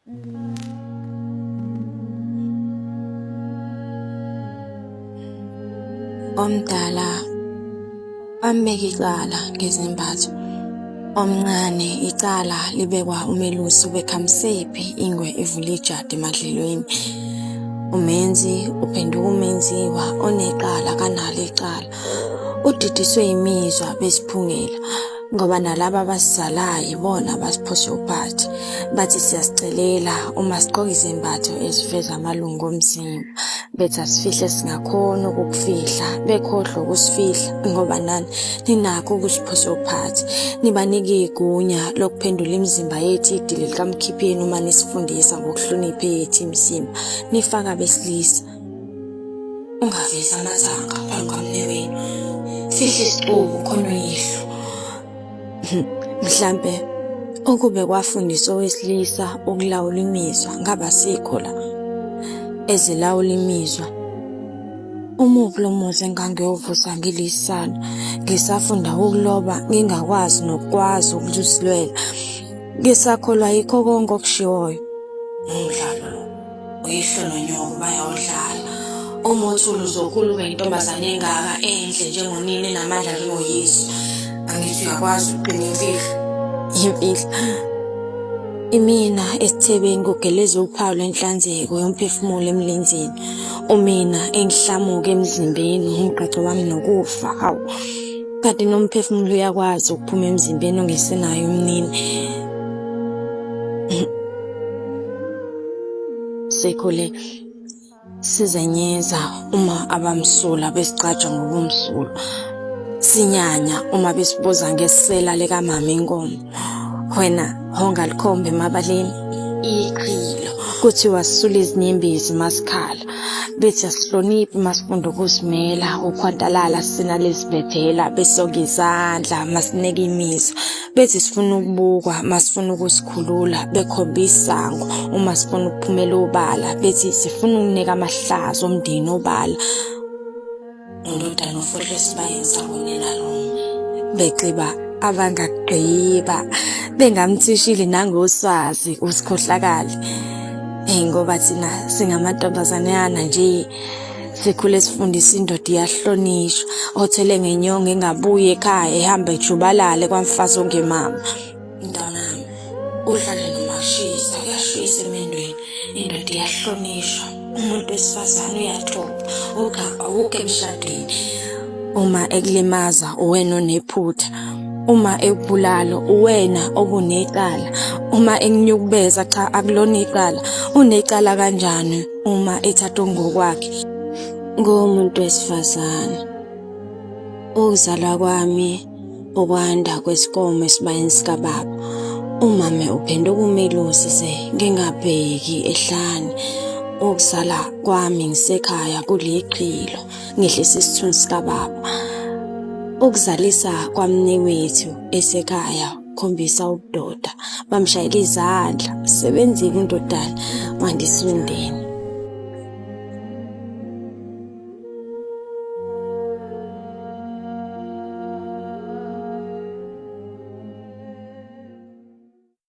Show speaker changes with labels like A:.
A: Omdala bambeka icala ngezembatho. Omncane icala libekwa umelusi ubekhamsephi ingwe evula ijadi emadlelweni. Umenzi uphenduka umenziwa onecala kanalo icala. Udidiswe imizwa besiphungela. Ngoba nalaba abasizalayo ibona abasiphosha uphathi bathi siyasicelela uma sigqoka izembatho eziveza amalungu omzimba bethi asifihle singakhona ukukufihla bekhohlwa ukusifihla ngoba nani ninakho ukusiphosa uphathi nibanike igunya lokuphendula imizimba yethu idili likamkhipheni uma nisifundisa ngokuhlonipha eyethu imizimba nifaka abesilisa. Ungavezi amathanga phambi kwamnewenu. Fihla isicubu khona uyihlo. Mhlampe ukube kwafundiswa owesilisa ukulawula imizwa ngaba sikho la. Ezilawula imizwa. Umuphi lo muzi engangiyovusa ngilisana ngisafunda ukuloba ngingakwazi nokukwazi ukuzilwela. Ngisakholwa yikho konke okushiwoyo. Umdlalo lo. Uyihlo nonyoko bayawudlala. Uma uthula uzokhula ube intombazane engaka enhle njengonina enamandla njengoYesu. Angithi uyakwazi ukugcina imfihlo. Imfihlo. Imina esithebeni kugeleza uphawu lwenhlanzeko yomphefumulo emlenzeni. Umina engihlamuka emzimbeni umgqagqo wami nokufa. Hawu. Kanti nomphefumulo uyakwazi ukuphuma emzimbeni ongesenayo umnini. Sikhule sizenyeza uma abamsulwa besigqaja ngobumsulwa. Sinyanya uma besibuza ngesela likamama inkomo. Wena hongalikhomba emabaleni iqhilo kuthiwa sisula izinyembezi masikhala bethi asihloniphi masifunda ukuzimela ukhwantalala sinalezibhedlela besonke izandla masineke imizwa Bethi sifuna ukubukwa masifuna ukusikhulula bekhomba isango uma sifuna ukuphumela obala bethi sifuna ukunika amahlazo omndeni obala. Undodana ofohle esibayeni sakonina lo bexiba abangagqiba bengamthishile nangoswazi usikhohlakali. Eyi ngoba thina singamantombazanyana nje. Sikhule sifundisa indoda iyahlonishwa, othele ngenyongo engabuyi ekhaya ehamba ejubalale kwamfazi ongemama. Mntanami, udlale noma kushisa, kuyashisa emendweni. Indoda iyahlonishwa, umuntu wesifazane uyathoba, awukho emshadweni. Uma ekulimaza uwena onephutha, uma ekubulala uwena obunecala, uma ekunyukubeza cha akulona icala, unecala kanjani? uma ethatha okungokwakhe. Ngumuntu wesifazane. Ukuzalwa kwami ukwanda kwesikomo esibayeni sikababa. Umame uphenduka umelusi ze ngingabheki ehlane. Ukuzala kwami ngisekhaya kuliqhilo ngehlisa isithunzi sikababa. Ukuzalisa kwamnewethu esekhaya khombisa ubudoda bamshayela izandla sebenzile undodana wandisa umndeni.